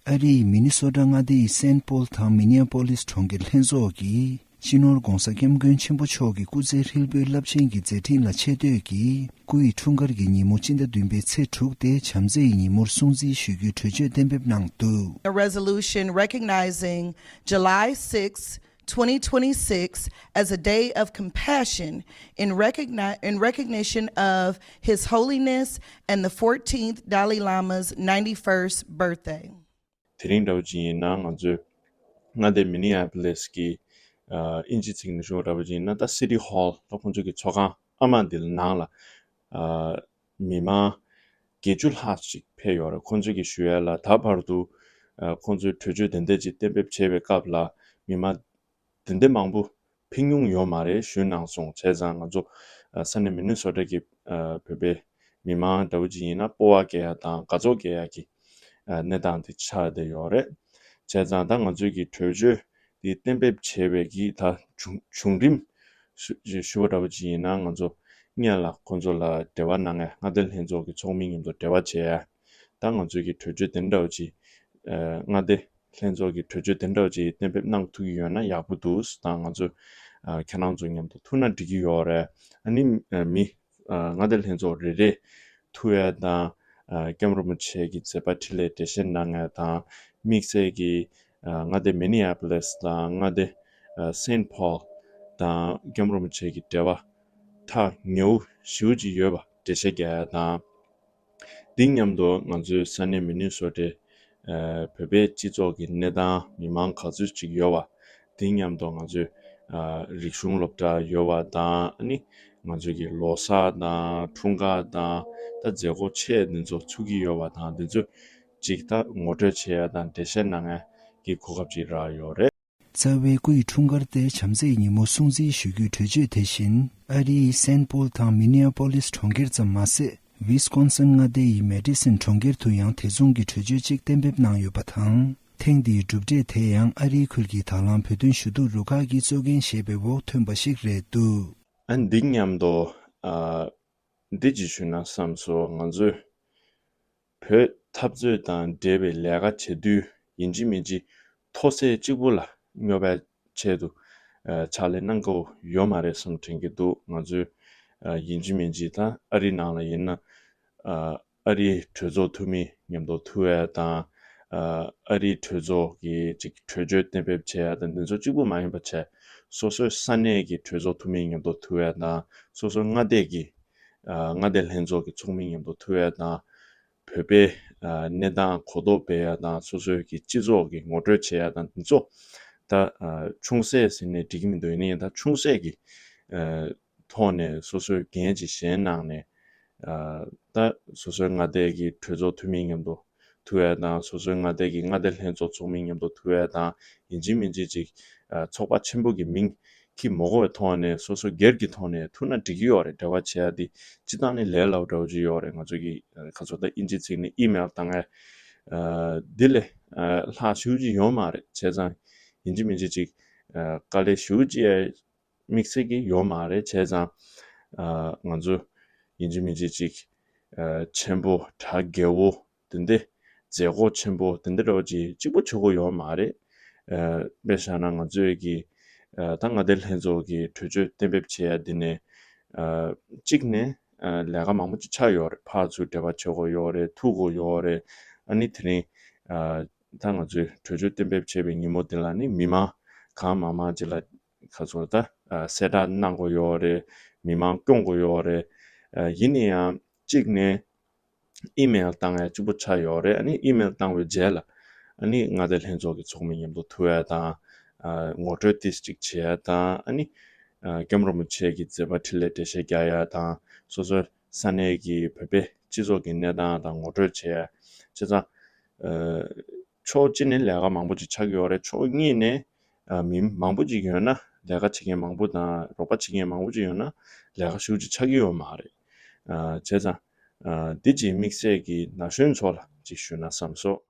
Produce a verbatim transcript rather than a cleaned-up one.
ཨ་རིའི་མི་ནི་སོ་ཊ་མངའ་སྡེ་ཡི་སེན་པོལ་དང་མི་ནི་ཨ་པོ་ལིས་གྲོང་ཁྱེར་ལྷན་ཚོགས་ཀྱིས་སྤྱི་ནོར་༧གོང་ས་༧སྐྱབས་མགོན་ཆེན་པོ་མཆོག་གི་སྐུ་ཚེ་ཧྲིལ་པོའི་རླབས་ཆེན་གྱི་མཛད་འཕྲིན་ལ་ཆེ་བསྟོད་ཀྱིས་སྐུ་ཡི་འཁྲུངས་སྐར་གྱི་ཉིན་མོ་སྤྱི་ཟླ་བདུན་པའི་ཚེས་དྲུག་སྟེ་བྱམས་བརྩེ་ཡི་ཉིན་མོར་སྲུང་བརྩི་ཞུ་རྒྱུའི་གྲོས་ཆོད་གཏན་འབེབས་གནང་འདུག། A resolution recognizing July sixth, twenty twenty-six as a day of compassion in recogni- in recognition of His Holiness and the fourteenth Dalai Lama's ninety-first birthday. དེ་རིང་འདྲ་བོ་ཅིག་ཡིན་ན་ང་ཚོས་མངའ་སྡེ་མི་ནི་ཨ་པོ་ལིས་ཀྱི་ཨ་དབྱིན་ཇི་ཚིག་ནས་ཞུ་བ་འདྲ་བོ་ཅིག་ཡིན་ན་ད་སི་ཊི་ཧོལ་ད་ཁོང་ཚོ་གི་ཚོགས་ཁང་ཨ་མ་འདི་ལ་ནང་ལ་ཨ་མི་མང་བརྒྱད་ཅུ་ལྷག་ཅིག་ཕེབས་ཡོད་རེད། ཁོང་ཚོས་ཀྱི་ཞུ་ཡ་ལ་ད་བར་དུ་ཨ་ཁོང་ཚོས་གྲོས་ཆོད་དེ་འདྲ་ཅིག་གཏན་འབེབས་བྱས་པའི་སྐབས་ལ་མི་མང་དེ་འདྲ་མང་པོ་ཕེབས་མྱོང་ཡོད་མ་རེད་ཞུས་གནང་སོང་། བྱས་ཙང་ང་ཚོ་ཨ་ས་གནས་མི་ནི་སོ་ཊ་གི་ཨ་བོད་པའི་མི་མང་འདྲ་བོ་ཅིག་ཡིན་ན་སྤོབས་པ་སྐྱེ་ཡ་དང་དགའ་ཚོར་སྐྱེ་ཡ་གི་ཨ་གནས་སྟངས་དེ་ཆགས་བསྡད་ཡོད་རེད། བྱས་ཙང་ད་ང་ཚོའི་གི་གྲོས་ཆོད་དེ་གཏན་འབེབས་བྱས་པའི་གི་ད་བྱུང་བྱུང་རིམ་ཞུ་ཞུ་བ་འདྲ་བོ་ཅིག་ཡིན་ན་ང་ཚོ་སྔོན་ལ་ཁོང་ཚོ་ལ་འབྲེལ་བ་གནང་ཡ་མངའ་སྡེ་ལྷན་ཚོགས་ཀྱི་ཚོགས་མི་མཉམ་དུ་འབྲེལ་བ་བྱས་ཡ། ད་ང་ཚོས་ཀྱི་གྲོས་ཆོད་དེ་འདྲ་བོ་ཅིག་ཨ་མངའ་སྡེ་ལྷན་ཚོགས་ཀྱི་གྲོས་ཆོད་དེ་འདྲ་བོ་ཅིག་གཏན་འབེབས་གནང་ཐུབ་ཀྱི་ཡོད་ན་ཡག་པོ་འདུག་ཟེར། ད་ང་ཚོས་ཨ་ཁྱེད་རང་ཚོ་མཉམ་དུ་ཐུག་ན་འགྲིག་གི་ཡོད་རེད། ཨ་ནི་ཨ་མི་ཨ་མངའ་སྡེ་ལྷན་ཚོགས་རེ་རེ་ཐུག་ཡ་དང་ཨ་ཀེམ་རིན་པོ་ཆེ་གི་མཛད་པ་འཕྲིན་ལས་འགྲེལ་བཤད་གནང་ཡ་དང་དམིགས་བསལ་གྱི་ཨ་མངའ་སྡེ་མི་ནི་ཨ་པོ་ལིས་དང་མངའ་སྡེ་ཨ་སེན་པོལ་དང་ཀེམ་རིན་པོ་ཆེ་གི་འབྲེལ་བ་ཐག་ཉེ་བོ་ཞེ་པོ་ཅིག་ཡོད་པ་འགྲེལ་བཤད་རྒྱག་ཡ་དང་། འདི་མཉམ་དུ་ང་ཚོའི་ས་གནས་མི་ནི་སོ་ཊའི་ཨ་བོད་པའི་སྤྱི་ཚོགས་ཀྱི་གནས་སྟངས་མི་མང་ག་ཚོད་ཅིག་ཡོད་པ། འདི་མཉམ་དུ་ང་ཚོའི་ཨ་རིག་གཞུང་སློབ་གྲྭ་ཡོད་པ་དང་ཨ་ནི་ང་ཚོའི་གི་ལོ་གསར་དང་འཁྲུངས་སྐར་དང་ད་མཛད་སྒོ་ཆེ་འདི་ཚོ་ཚུགས་ཀྱི་ཡོད་པ་དང་འདི་ཚོ་ཅིག་ད་ངོ་སྤྲོད་བྱེད་ཡ་དང་འགྲེལ་བཤད་གནང་ཡ་གི་གོ་སྐབས་ཅིག་རག་ཡོད་རེད། རྩ་བའི་སྐུ་ཡི་འཁྲུངས་སྐར་སྟེ་བྱམས་བརྩེའི་ཉིན་མོ་སྲུང་བརྩི་ཞུ་རྒྱུའི་གྲོས་ཆོད་དེ་བཞིན་ཨ་རིའི་སེན་པོལ་དང་མི་ནི་ཨ་པོ་ལིས་གྲོང་ཁྱེར་ཙམ་མ་ཟད། ཝི་སི་ཀོན་སིན་མངའ་སྡེ་ཡི་མེ་ཌི་སིན་གྲོང་ཁྱེར་དུ་ཡང་དེ་མཚུངས་ཀྱི་གྲོས་ཆོད་ཅིག་གཏན་འབེབས་གནང་ཡོད་པ་དང་། ཐེངས་འདིའི་གྲུབ་འབྲས་དེ་ཡང་ཨ་རིའི་ཁུལ་གྱི་དང་བླངས་བོད་དོན་ཞུ་གཏུག་རུ་ཁག་གིས་གཙོ་འགན་བཞེས་པའི་འོག་ཐོན་པ་ཞིག་རེད་འདུག། ཨ་འདི་མཉམ་དུ་ཨ་འདི་ཅིག་ཞུས་ན་བསམ་སོང་། ང་ཚོས་བོད་འཐབ་རྩོད་དང་འབྲེལ་བའི་ལས་ཀ་བྱེད་དུས་ཡིན་གཅིག་མིན་གཅིག་མཐོ་ཚད་གཅིག་པུ་ལ་སྙོབ་པའི་ཆེད་དུ་ཨ་ཕྱག་ལས་གནང་དགོས་ཡོད་མ་རེད་བསམ་དྲན་གྱི་འདུག། ང་ཚོས་ཨ་ཡིན་གཅིག་མིན་གཅིག་ད་ཨ་རི་ནང་ལ་ཡིན་ན་ཨ་ཨ་རིའི་གྲོས་ཚོགས་འཐུས་མི་མཉམ་དུ་ཐུག་ཡ་དང་ཨ་ཨ་རིའི་གྲོས་ཚོགས་ཀྱི་ཅིག་གྲོས་ཆོད་གཏན་འབེབས་བྱེད་ཡ་དང་འདི་ཚོ་གཅིག་པུ་མ་ཡིན་པ་བྱས་སོ་སོའི་ས་གནས་ཀྱི་གྲོས་ཚོགས་འཐུས་མི་མཉམ་དུ་ཐུག་ཡ་དང་སོ་སོའི་མངའ་སྡེ་གི་ཨ་མངའ་སྡེ་ལྷན་ཚོགས་ཀྱི་ཚོགས་མི་མཉམ་དུ་ཐུག་ཡ་དང་། བོད་པའི་ཨ་གནས་སྟངས་གོ་རྟོགས་སྤེལ་ཡ་དང་སོ་སོའི་གི་སྤྱི་ཚོགས་ཀྱི་ངོ་སྤྲོད་བྱེད་ཡ་དང་འདི་ཚོ་ད་ཨ་ཆུང་ཚད་ཟེར་ནས་འགྲིག་གི་མི་འདུག། ཡིན་ན་ཡང་ད་ཆུང་ཚད་ཀྱི་ཨ་ཐོག་ནས་སོ་སོའི་འགན་ཅིག་བཞེས་གནང་ནས་ཨ་ད་སོ་སོའི་མངའ་སྡེ་གི་གྲོས་ཚོགས་འཐུས་མི་མཉམ་དུ་ཐུག་ཡ་དང་སོ་སོའི་མངའ་སྡེ་གི་མངའ་སྡེ་ལྷན་ཚོགས་ཚོགས་མི་མཉམ་དུ་ཐུག་ཡ་དང་ཡིན་གཅིག་མིན་གཅིག་ཅིག་ཨ་ཚོགས་པ་ཆེན་པོ་གི་མིང་ཁྱི་མ་གོ་བའི་ཐོག་ནས་སོ་སོ་སྒེར་གྱི་ཐོག་ནས་ཐུག་ན་འགྲིག་གི་ཡོད་རེད། འབྲེལ་བ་བྱེད་ཡ་དེ་སྤྱིར་བཏང་ནས་ལས་སླ་པོ་འདྲ་བོ་ཅིག་ཡོད་རེད། ང་ཚོ་གི་ཁ་ཚོ་ད་ཨིན་ཇི་ཚིག་ནས་ཨི་མེལ་བཏང་ཡ་འདི་ལས་ལྷག་ཞུ་ཅིག་ཡོད་མ་རེད། བྱས་ཙང་ཡིན་གཅིག་མིན་གཅིག་ཅིག་དཀའ་ལས་ཞུ་ཅིག་དམིགས་བསལ་གྱི་ཡོད་མ་རེད། བྱས་ཙང་ང་ཚོ་ཡིན་གཅིག་མིན་གཅིག་ཅིག་ཆེན་པོ་གྲ་རྒྱས་པོ། དེ་འདྲ་མཛད་སྒོ་ཆེན་པོ་དེ་འདྲ་འདྲ་བོ་ཅིག་གཅིག་པོ་བྱེད་དགོས་ཡོད་མ་རེད། ཨ་དཔེ་བཞག་ན་ང་ཚོས་ཀྱི་ཨ་ད་མངའ་སྡེ་ལྷན་ཚོགས་ཀྱི་གྲོས་ཆོད་གཏན་འབེབས་བྱེད་ཡ་འདི་ནས་ཨ་གཅིག་ནས་ཨ་ལས་ཀ་མང་པོ་ཅིག་ཆགས་ཡོད་རེད། ཕར་ཚུར་འབྲེལ་བ་བྱེད་དགོས་ཡོད་རེད། ཐུག་དགོས་ཡོད་རེད། ཨ་ནི་དེ་རིང་ཨ་ད་ང་ཚོས་གྲོས་ཆོད་གཏན་འབེབས་བྱས་པའི་ཉིན་མོ་འདི་ལ་ནི་མི་མང་གང་མང་མང་ཅིག་ལ་ཁ་ཚོར་ད་ཨ་གསལ་བསྒྲགས་གནང་དགོས་ཡོད་རེད། མི་མང་སྐྱོང་དགོས་ཡོད་རེད། ཨ་ཡིན་ན་ཡང་གཅིག་ནས་ཨི་མེལ་བཏང་ཡ་གཅིག་པོ་ཆགས་ཡོད་རེད། ཨ་ནི་ཨི་མེལ་བཏང་བའི་རྗེས་ལ་ཨ་ནི་མངའ་སྡེ་ལྷན་ཚོགས་ཀྱི་ཚོགས་མི་མཉམ་དུ་ཐུག་ཡ་དང་ཨ་ངོ་སྤྲོད་ཏོག་ཙམ་ཅིག་བྱེད་ཡ་དང་ཨ་ནི་ཨ་ཀེམ་རིན་པོ་ཆེ་གི་མཛད་པ་འཕྲིན་ལས་འགྲེལ་བཤད་རྒྱག་ཡ་དང་སོ་སོའི་ས་གནས་ཀྱི་བོད་པའི་སྤྱི་ཚོགས་ཀྱི་གནས་སྟངས་དང་ངོ་སྤྲོད་བྱེད་ཡ། བྱས་ཙང་ཨ་ཕྱོགས་གཅིག་ནས་ལས་ཀ་མང་པོ་ཅིག་ཆགས་ཀྱི་ཡོད་རེད། ཕྱོགས་གཉིས་ནས་ཨ་མི་མང་པོ་ཅིག་ཡོད་ན་ལས་ཀ་བྱེད་མཁན་མང་པོ་དང་རོགས་པ་བྱེད་མཁན་མང་པོ་ཅིག་ཡོད་ན་ལས་ཀ་ཞེ་པོ་ཅིག་ཆགས་ཀྱི་ཡོད་མ་རེད། ཨ་བྱས་ཙང་ཨ་འདི་ཅིག་དམིགས་བསལ་གྱི་ན་གཞོན་ཚོ་ལ་ཅིག་ཞུས་ན་བསམ་སོང་།